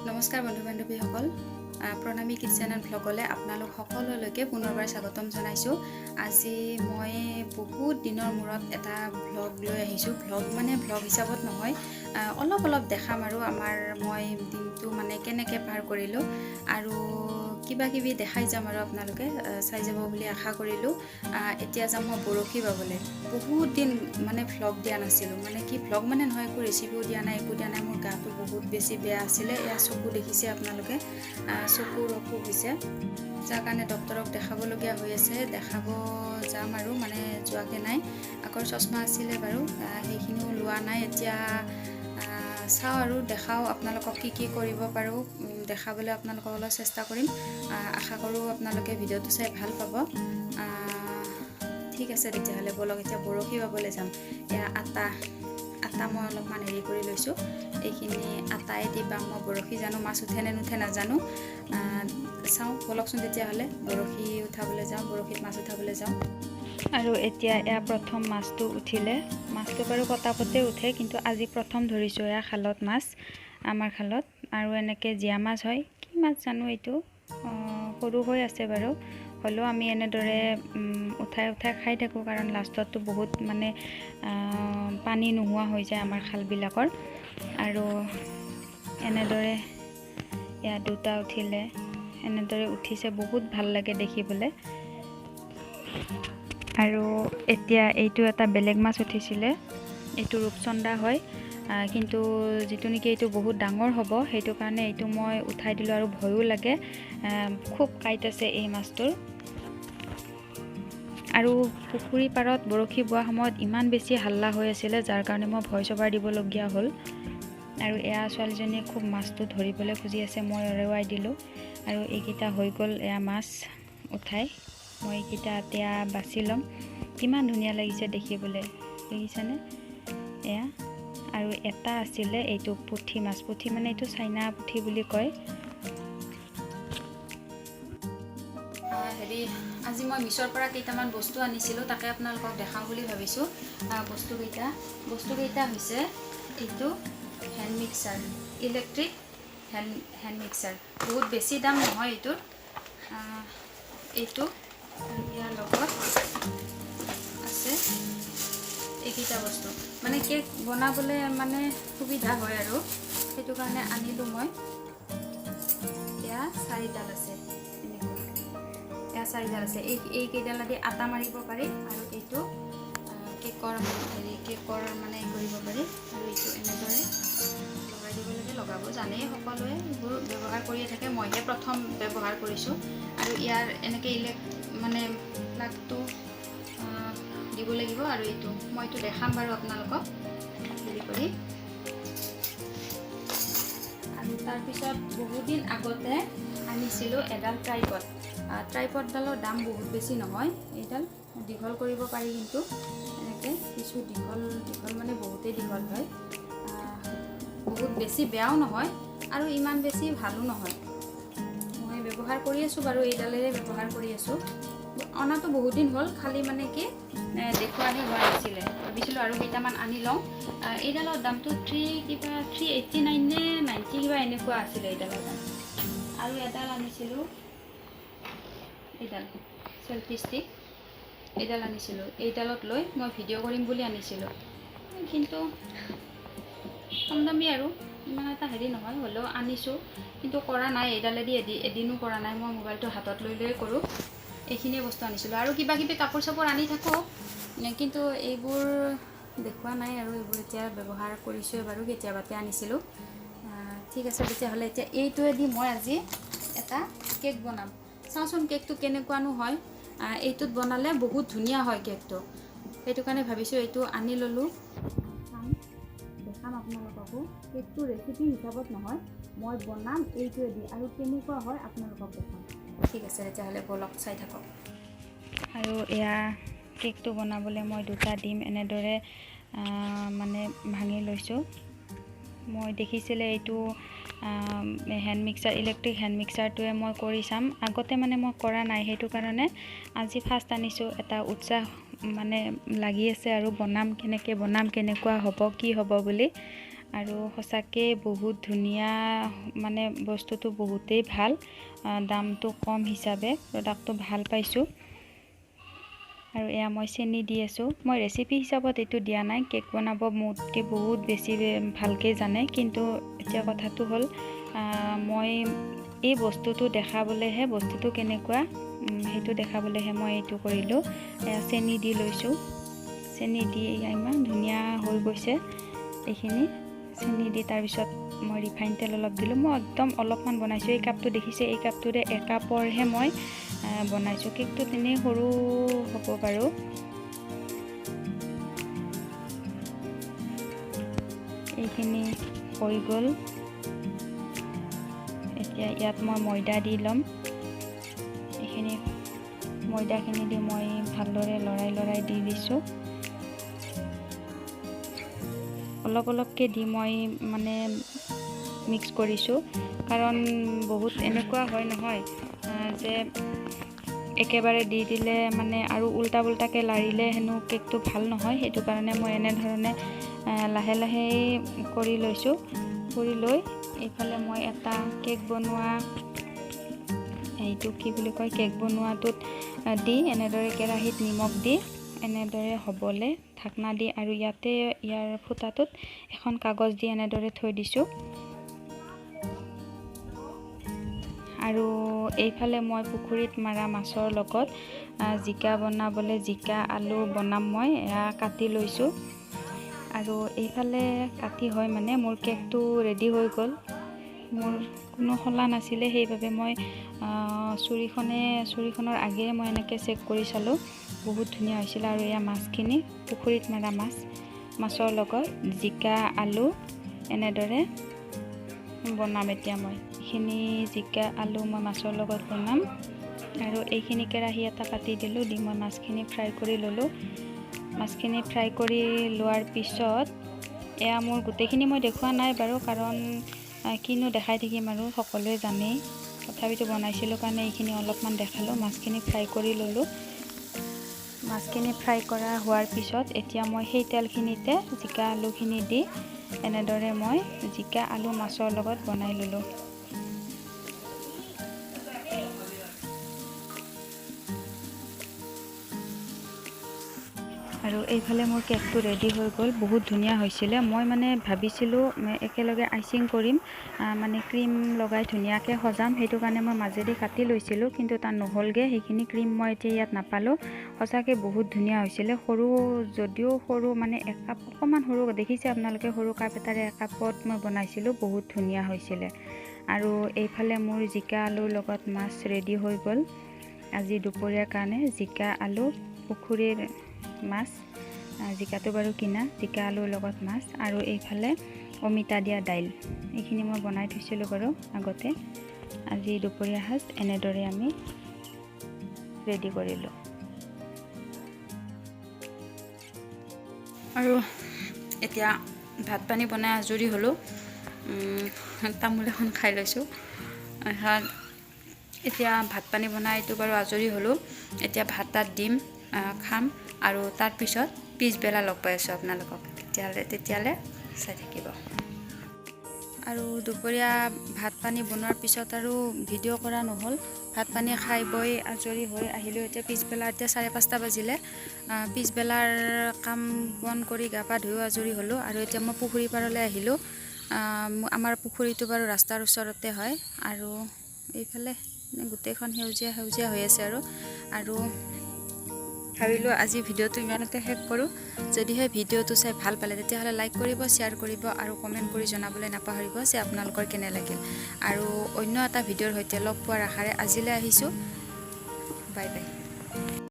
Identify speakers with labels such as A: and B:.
A: নমস্কাৰ বন্ধু বান্ধৱীসকল, প্ৰণামী kitchen and ভ্লগলৈ আপোনালোক সকলোলৈকে পুনৰবাৰ স্বাগতম জনাইছোঁ। আজি মই বহুত দিনৰ মূৰত এটা ভ্লগ লৈ আহিছোঁ। ভ্লগ মানে ভ্লগ হিচাপত নহয়, অলপ অলপ দেখাম আৰু আমাৰ মই দিনটো মানে কেনেকৈ পাৰ কৰিলোঁ আৰু কিবা কিবি দেখাই যাম আৰু আপোনালোকে চাই যাব বুলি আশা কৰিলোঁ। এতিয়া যাম মই বৰশী বাবলৈ। বহুত দিন মানে ভ্লগ দিয়া নাছিলোঁ, মানে কি ভ্লগ মানে নহয়, একো ৰেচিপিও দিয়া নাই, একো দিয়া নাই। মোৰ গাটো বহুত বেছি বেয়া আছিলে। এয়া চকু দেখিছে আপোনালোকে, চকুৰ অসুখ হৈছে, যাৰ কাৰণে ডক্টৰক দেখাবলগীয়া হৈ আছে। দেখাব যাম আৰু মানে যোৱাকৈ নাই। আগৰ চশমা আছিলে বাৰু, সেইখিনিও লোৱা নাই। এতিয়া চাওঁ আৰু দেখাওঁ আপোনালোকক কি কি কৰিব পাৰোঁ, দেখাবলৈ আপোনালোকক অলপ চেষ্টা কৰিম। আশা কৰোঁ আপোনালোকে ভিডিঅ'টো চাই ভাল পাব। ঠিক আছে তেতিয়াহ'লে ব'লক, এতিয়া বৰশী বাবলৈ যাম। এয়া আটা আটা মই অলপমান হেৰি কৰি লৈছোঁ, এইখিনি আটাই দি বাম মই বৰশী। জানো মাছ উঠে নে নুঠে নাজানো, চাওঁ ব'লকচোন তেতিয়াহ'লে বৰশী উঠাবলৈ যাওঁ, বৰশীত মাছ উঠাবলৈ যাওঁ। আৰু এতিয়া এয়া প্ৰথম মাছটো উঠিলে। মাছটো বাৰু পটাপটে উঠে, কিন্তু আজি প্ৰথম ধৰিছোঁ এয়া খালত মাছ, আমাৰ খালত। আৰু এনেকৈ জীয়া মাছ হয়, কি মাছ জানো এইটো, সৰু হৈ আছে বাৰু, হ'লেও আমি এনেদৰে উঠাই উঠাই খাই থাকোঁ, কাৰণ লাষ্টততো বহুত মানে পানী নোহোৱা হৈ যায় আমাৰ খালবিলাকৰ। আৰু এনেদৰে এয়া দুটা উঠিলে, এনেদৰে উঠিছে, বহুত ভাল লাগে দেখিবলৈ। আৰু এতিয়া এইটো এটা বেলেগ মাছ উঠিছিলে, এইটো ৰূপচন্দা হয়, কিন্তু যিটো নেকি এইটো বহুত ডাঙৰ হ'ব, সেইটো কাৰণে এইটো মই উঠাই দিলোঁ। আৰু ভয়ো লাগে, খুব কাঁইট আছে এই মাছটোৰ। আৰু পুখুৰী পাৰত বৰশী বোৱা সময়ত ইমান বেছি হাল্লা হৈ আছিলে, যাৰ কাৰণে মই ভইচ অভাৰ দিবলগীয়া হ'ল। আৰু এয়া ছোৱালীজনীয়ে খুব মাছটো ধৰিবলৈ খুজি আছে, মই এৰুৱাই দিলোঁ। আৰু এইকেইটা হৈ গ'ল, এয়া মাছ উঠাই মই এইকেইটা এতিয়া বাছি ল'ম। কিমান ধুনীয়া লাগিছে দেখিবলৈ, দেখিছেনে? এয়া আৰু এটা আছিলে এইটো পুঠি মাছ, পুঠি মানে এইটো চাইনা পুঠি বুলি কয়। হেৰি আজি মই মিছৰ পৰা কেইটামান বস্তু আনিছিলোঁ, তাকে আপোনালোকক দেখাওঁ বুলি ভাবিছোঁ। বস্তুকেইটা হৈছে এইটো hand mixer, electric hand mixer, বহুত বেছি দাম নহয় এইটোৰ। এইটো ইয়াৰ লগত আছে এইকেইটা বস্তু, মানে কেক বনাবলৈ মানে সুবিধা হয় আৰু সেইটো কাৰণে আনিলোঁ মই। এয়া চাৰিডাল আছে, এনেকুৱা এয়া চাৰিডাল আছে। এই কেইডালেদি আটা মাৰিব পাৰি, আৰু এইটো কেকৰ হেৰি কেকৰ মানে কৰিব পাৰি। আৰু এইটো এনেদৰে লগাই দিব লাগে, লগাব জানেই সকলোৱে, এইবোৰ ব্যৱহাৰ কৰিয়ে থাকে, মইহে প্ৰথম ব্যৱহাৰ কৰিছোঁ। আৰু ইয়াৰ এনেকৈ মানে প্লাগটো দিব লাগিব। আৰু এইটো মই এইটো দেখাম বাৰু আপোনালোকক হেৰি কৰি। আৰু তাৰপিছত বহুদিন আগতে আনিছিলোঁ এডাল ট্ৰাইপড। ট্ৰাইপডডালৰ দাম বহুত বেছি নহয়, এইডাল দীঘল কৰিব পাৰি, কিন্তু এনেকৈ কিছু দীঘল দীঘল মানে বহুতেই দীঘল হয়, বহুত বেছি বেয়াও নহয় আৰু ইমান বেছি ভালো নহয়। মই ব্যৱহাৰ কৰি আছোঁ বাৰু, এইডালেৰে ব্যৱহাৰ কৰি আছোঁ। অনাটো বহুত দিন হ'ল, খালি মানে কি দেখুৱাহে হোৱা নাছিলে, ভাবিছিলোঁ আৰু কেইটামান আনি লওঁ। এইডালৰ দামটো 389 নে 90 কিবা এনেকুৱা আছিলে এইডালৰ দাম। আৰু এডাল আনিছিলোঁ, এইডাল চেলফি ষ্টিক, এইডাল আনিছিলোঁ। এইডালত লৈ মই ভিডিঅ' কৰিম বুলি আনিছিলোঁ, কিন্তু কম দামী আৰু ইমান এটা হেৰি নহয়, হ'লেও আনিছোঁ, কিন্তু কৰা নাই এইডালেদি, এদিনো কৰা নাই। মই মোবাইলটো হাতত লৈ লৈয়ে কৰোঁ। এইখিনিয়ে বস্তু আনিছিলোঁ। আৰু কিবা কিবি কাপোৰ চাপোৰ আনি থাকোঁ, কিন্তু এইবোৰ দেখুওৱা নাই আৰু এইবোৰ এতিয়া ব্যৱহাৰ কৰিছোঁৱে বাৰু, কেতিয়াবাতে আনিছিলোঁ। ঠিক আছে তেতিয়াহ'লে এতিয়া এইটোৱেদি মই আজি এটা কেক বনাম। চাওঁচোন কেকটো কেনেকুৱানো হয়। এইটোত বনালে বহুত ধুনীয়া হয় কেকটো, সেইটো কাৰণে ভাবিছোঁ এইটো আনি ল'লোঁ। চাম, দেখাম আপোনালোককো। কেকটো ৰেচিপি হিচাপত নহয়, মই বনাম এইটোৱেদি আৰু কেনেকুৱা হয় আপোনালোকক দেখাম। ঠিক আছে তেতিয়াহ'লে ব'লক, চাই থাকক। আৰু এয়া কেকটো বনাবলৈ মই দুটা ডিম এনেদৰে মানে ভাঙি লৈছোঁ। মই দেখিছিলে এইটো হেণ্ড মিক্সাৰ, ইলেক্ট্ৰিক হেণ্ড মিক্সাৰটোৱে মই কৰি চাম। আগতে মানে মই কৰা নাই, সেইটো কাৰণে আজি ফাৰ্ষ্ট আনিছোঁ। এটা উৎসাহ মানে লাগি আছে আৰু বনাম, কেনেকৈ বনাম, কেনেকুৱা হ'ব, কি হ'ব বুলি। আৰু সঁচাকৈ বহুত ধুনীয়া, মানে বস্তুটো বহুতেই ভাল, দামটো কম হিচাপে প্ৰডাক্টটো ভাল পাইছোঁ। আৰু এয়া মই চেনি দি আছোঁ। মই ৰেচিপি হিচাপত এইটো দিয়া নাই, কেক বনাব মোতকৈ বহুত বেছি ভালকৈ জানে, কিন্তু এতিয়া কথাটো হ'ল মই এই বস্তুটো দেখাবলৈহে, বস্তুটো কেনেকুৱা সেইটো দেখাবলৈহে মই এইটো কৰিলোঁ। এয়া চেনি দি লৈছোঁ, চেনি দি ইমান ধুনীয়া হৈ গৈছে এইখিনি। চেনি দি তাৰপিছত মই ৰিফাইন তেল অলপ দিলোঁ। মই একদম অলপমান বনাইছোঁ, এই কাপটো দেখিছে, এই কাপটোৰে একাপৰহে মই বনাইছোঁ। কেকটো তেনেই সৰু হ'ব বাৰু। এইখিনি হৈ গ'ল। এতিয়া ইয়াত মই ময়দা দি ল'ম। এইখিনি ময়দাখিনি দি মই ভালদৰে লৰাই লৰাই দি দিছোঁ। অলপ অলপকৈ দি মই মানে মিক্স কৰিছোঁ, কাৰণ বহুত এনেকুৱা হয় নহয় যে একেবাৰে দি দিলে মানে আৰু উল্টা পুল্টাকৈ লাৰিলে হেনো কেকটো ভাল নহয়। সেইটো কাৰণে মই এনেধৰণে লাহে লাহে কৰি লৈছোঁ। কৰি লৈ এইফালে মই এটা কেক বনোৱা, এইটো কি বুলি কয়, কেক বনোৱাটোত দি এনেদৰে কেৰাহীত নিমখ দি এনেদৰে হ'বলৈ ঢাকনা দি আৰু ইয়াতে ইয়াৰ ফুটাটোত এখন কাগজ দি এনেদৰে থৈ দিছোঁ। আৰু এইফালে মই পুখুৰীত মাৰা মাছৰ লগত জিকা বনাবলৈ জিকা আলু বনাম, মই এয়া কাটি লৈছোঁ। আৰু এইফালে কাটি হয় মানে মোৰ কেকটো ৰেডি হৈ গ'ল। মোৰ কোনো শলা নাছিলে, সেইবাবে মই চুৰিখনৰ আগেয়ে মই এনেকৈ চেক কৰি চালোঁ, বহুত ধুনীয়া হৈছিলে। আৰু এয়া মাছখিনি পুখুৰীত মাৰা মাছ, মাছৰ লগত জিকা আলু এনেদৰে বনাম। এতিয়া মই এইখিনি জিকা আলু মই মাছৰ লগত বনাম। আৰু এইখিনি কেৰাহী এটা পাতি দিলোঁ, দি মই মাছখিনি ফ্ৰাই কৰি ল'লোঁ। মাছখিনি ফ্ৰাই কৰি লোৱাৰ পিছত এয়া মোৰ গোটেইখিনি মই দেখুওৱা নাই বাৰু, কাৰণ কিনো দেখাই থাকিম আৰু, সকলোৱে জানেই। তথাপিতো বনাইছিলোঁ কাৰণে এইখিনি অলপমান দেখালোঁ। মাছখিনি ফ্ৰাই কৰি ল'লোঁ। মাছখিনি ফ্ৰাই কৰা হোৱাৰ পিছত এতিয়া মই সেই তেলখিনিতে জিকা আলুখিনি দি এনেদৰে মই জিকা আলু মাছৰ লগত বনাই ল'লোঁ। আৰু এইফালে মোৰ কেকটো ৰেডি হৈ গ'ল, বহুত ধুনীয়া হৈছিলে। মই মানে ভাবিছিলোঁ একেলগে আইচিং কৰিম, মানে ক্ৰীম লগাই ধুনীয়াকৈ সজাম, সেইটো কাৰণে মই মাজেদি কাটি লৈছিলোঁ, কিন্তু তাৰ নহ'লগৈ। সেইখিনি ক্ৰীম মই এতিয়া ইয়াত নাপালোঁ। সঁচাকৈ বহুত ধুনীয়া হৈছিলে। সৰু যদিও সৰু, মানে একাপ অকণমান সৰু দেখিছে আপোনালোকে, সৰু কাপ এটাৰে একাপত মই বনাইছিলোঁ, বহুত ধুনীয়া হৈছিলে। আৰু এইফালে মোৰ জিকা আলুৰ লগত মাছ ৰেডি হৈ গ'ল। আজি দুপৰীয়াৰ কাৰণে জিকা আলু, পুখুৰীৰ মাছ, জিকাটো বাৰু কিনা, জিকা আলুৰ লগত মাছ। আৰু এইফালে অমিতা দিয়া দাইল, এইখিনি মই বনাই থৈছিলোঁ বাৰু আগতে। আজি দুপৰীয়া সাজ এনেদৰে আমি ৰেডি কৰিলোঁ। আৰু এতিয়া ভাত পানী বনাই আজৰি হ'লোঁ, তামোল এখন খাই লৈছোঁ। এতিয়া ভাত পানী বনাই এইটো বাৰু আজৰি হ'লোঁ। এতিয়া ভাত তাত দিম, খাম আৰু তাৰপিছত পিছবেলা লগ পাই আছোঁ আপোনালোকক। তেতিয়াহ'লে চাই থাকিব। আৰু দুপৰীয়া ভাত পানী বনোৱাৰ পিছত আৰু ভিডিঅ' কৰা নহ'ল। ভাত পানী খাই বৈ আজৰি হৈ আহিলোঁ। এতিয়া পিছবেলা, এতিয়া 5:30 বাজিলে। পিছবেলাৰ কাম বন কৰি গা পা ধুইও আজৰি হ'লোঁ। আৰু এতিয়া মই পুখুৰী পাৰলৈ আহিলোঁ। আমাৰ পুখুৰীটো বাৰু ৰাস্তাৰ ওচৰতে হয়। আৰু এইফালে গোটেইখন সেউজীয়া সেউজীয়া হৈ আছে। আৰু ভাবিলোঁ আজি ভিডিঅ'টো ইমানতে শেষ কৰোঁ। যদিহে ভিডিঅ'টো চাই ভাল পালে তেতিয়াহ'লে লাইক কৰিব, শ্বেয়াৰ কৰিব আৰু কমেণ্ট কৰি জনাবলৈ নাপাহৰিব যে আপোনালোকৰ কেনে লাগিল। আৰু অন্য এটা ভিডিঅ'ৰ সৈতে লগ পোৱাৰ আশাৰে আজিলৈ আহিছোঁ। Bye bye.